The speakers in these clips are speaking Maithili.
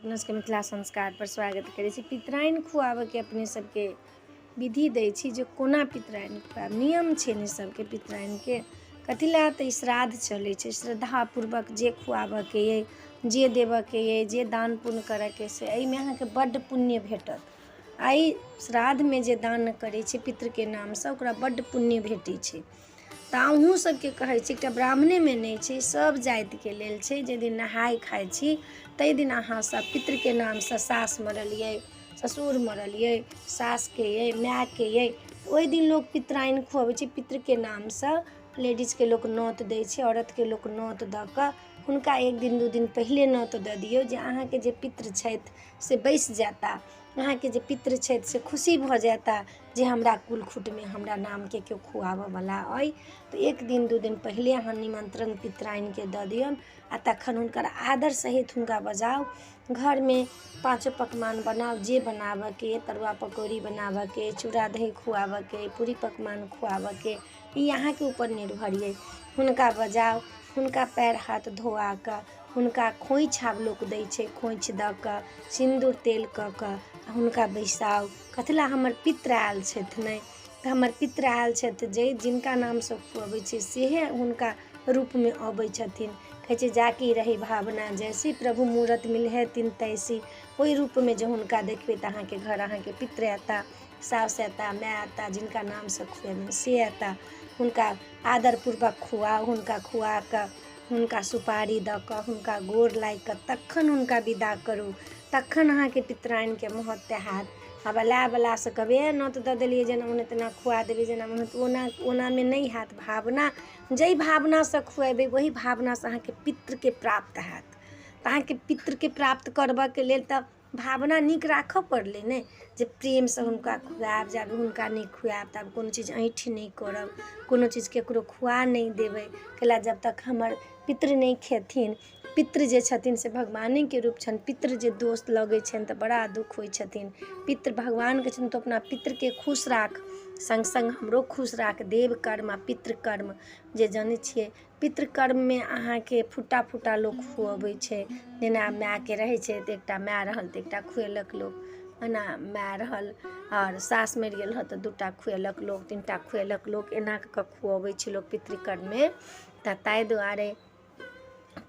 अपना सबके मिथिला संस्कारपर स्वागत करै छी। पितराइन खुआबऽके अपने सबके विधि दै छी जे कोना पितराइन खुआएब। नियम छै ने सबके पितराइनके, कथी लए तऽ ई श्राद्ध चलै छै। श्रद्धापूर्वक जे खुआबऽके अइ, जे देबऽके अइ, जे दान पुण्य करऽके अइ, से एहिमे अहाँके बड्ड पुण्य भेटत। एहि श्राद्धमे जे दान करै छै पितृके नामसँ, ओकरा बड्ड पुण्य भेटै छै। तऽ अहूँ सबके कहै छी, एकटा ब्राह्मणेमे नहि छै, सब जातिके लेल छै। जाहि दिन नहाय खाय छी ताहि दिन अहाँ सब पितृके नामसँ, सास मरल अइ, ससुर मरल अइ, सासके अइ, मायके अइ, ओहि दिन लोक पितराइन खुअबै छै पितृके नामसँ। लेडीजके लोक नोत दै छै, औरतके लोक नोत दऽ कऽ हुनका एक दिन 2 दिन पहिले नोत दऽ दियौ जे अहाँके जे पितृ छथि से बैसि जेता, अहाँके जे पितृ छथि से खुशी भऽ जेता जे हमरा कुल खुटमे हमरा नामके केओ खुआबऽवला अइ। तऽ एक दिन 2 दिन पहिले अहाँ निमन्त्रण पितराइनके दऽ दियौन आ तखन हुनकर आदर सहित हुनका बजाउ। घरमे पाँचो पकवान बनाउ, जे बनाबऽके अइ, तरुआ पकौड़ी बनाबऽके अइ, चूड़ा दही खुआबऽके अइ, पूरी पकवान खुआबऽके अइ, ई अहाँके ऊपर निर्भर अइ। हुनका बजाउ, हुनका पएर हाथ धोआ कऽ हुनका खोँइछ आब लोक दै छै, खोँइछ दऽ कऽ सिन्दूर तेल कऽ कऽ आ हुनका बैसाउ। कथी लए? हमर पित्र आयल छथि ने, तऽ हमर पित्र आयल छथि, जे जिनका नामसँ खुअबै छियै सेहे हुनका रूपमे अबै छथिन। कहै छै जाकी रही भावना जैसी प्रभु मूरत मिलहे तिन तैसी। ओहि रूपमे जे हुनका देखबै तऽ अहाँके घर अहाँके पित्र अयता, साउस अयता, माय अयता, जिनका नामसँ खुएबनि से अयता। हुनका आदरपूर्वक खुआउ। हुनका खुआ कऽ, हुनका सुपारी दऽ कऽ, हुनका गोर लागि कऽ तखन हुनका विदा करू, तखन अहाँके पितराइनके महत्व हैत। आ बलावलासँ कहबै, ए नोत दऽ देलियै, जेना मोन तेना खुआ देबै, जेना मोन ओना, ओनामे नहि हैत। भावना, जाहि भावनासँ खुएबै ओहि भावनासँ अहाँके पितृके प्राप्त हैत। तऽ अहाँके पितृके प्राप्त करबऽके लेल तऽ भावना नीक राखऽ पड़लै ने, जे प्रेमसँ हुनका खुआएब। जाबे हुनका नहि खुआएब ताबे कोनो चीज ऐँठ नहि करब, कोनो चीज ककरो खुआ नहि देबै। कैला जब तक हमर पितृ नहि खेथिन, पितृ जे छथिन से भगवानेके रूप छनि। पितृ जे दोष लगै छनि तऽ बड़ा दुःख होइ छथिन। पितृ भगवानके छथिन, तऽ अपना पितृके खुश राख, सङ्ग सङ्ग हमरो खुश राख। देव कर्म आ पितृकर्म जे जनै छियै, पितृकर्ममे अहाँके फुट्टा फुट्टा लोक खुअबै छै। जेना मायके रहै छै तऽ एकटा माय रहल तऽ एकटा खुएलक लोक, एना माय रहल आओर सास मरि गेल रहल तऽ 2 टा खुएलक लोक, 3 टा खुएलक लोक, एना कऽ कऽ खुअबै छै लोक पितृकर्ममे। तऽ ताहि दुआरे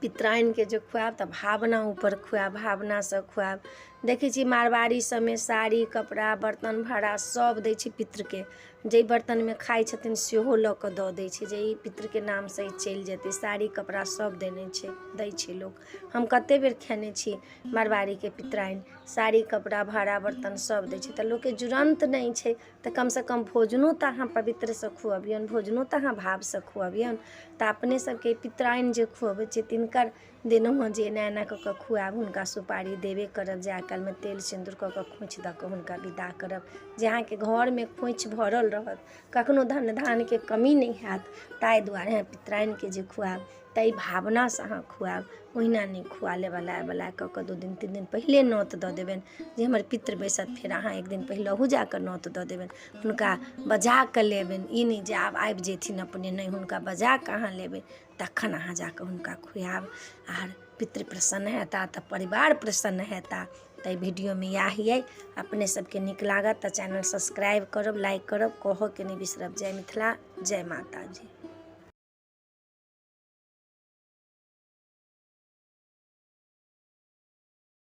पितराइनके जे खुआएब तऽ भावना ऊपर खुआएब, भावनासँ खुआएब। देखै छियै मारवाड़ी सभमे साड़ी कपड़ा बर्तन भाड़ा सभ दै छै पितृके। जाहि बर्तनमे खाइ छथिन सेहो लऽ कऽ दऽ दै छै जे ई पितृके नामसँ ई चलि जेतै। साड़ी कपड़ा सभ देने छै, दै छै लोक। हम कतेक बेर खेने छी मारवाड़ीके पितराइन, साड़ी कपड़ा भाड़ा बर्तन सभ दै छै। तऽ लोकके जुड़न्त नहि छै तऽ कमसँ कम भोजनो तऽ अहाँ पवित्रसँ खुअबियौन, भोजनो तऽ अहाँ भावसँ खुअबियौन। तऽ अपने सबके पितराइन जे खुअबै छै तिनकर देलहुँ हँ जे एना एना कऽ कऽ खुआएब। हुनका सुपारी देबे करब, जाय कालमे तेल सिन्दूर कऽ कऽ खोँइछ दऽ कऽ हुनका विदा करब, जे अहाँके घरमे खोँइछ भरल रहत, कखनो धन धानके कमी नहि हैत। ताहि दुआरे पितराइनके जे खुआएब ताहि भावनासँ अहाँ खुआएब, ओहिना नहि खुआ लेब अलाय बलाय कऽ कऽ। 2 दिन 3 दिन पहिले नोत दऽ देबनि जे हमर पितृ बैसत। फेर अहाँ एक दिन पहिलहु जा कऽ नोत दऽ देबनि, हुनका बजा कऽ लेबनि। ई नहि जे आब आबि जेथिन अपने, नहि, हुनका बजा कऽ अहाँ लेबै, तखन अहाँ जा कऽ हुनका खुआएब आर पितृ प्रसन्न हेता तऽ परिवार प्रसन्न हेता। तऽ एहि वीडियोमे इएह अइ। अपने सबके नीक लागत तऽ चैनल सब्सक्राइब करब, लाइक करब, कहऽके नहि बिसरब। जय मिथिला, जय माताजी।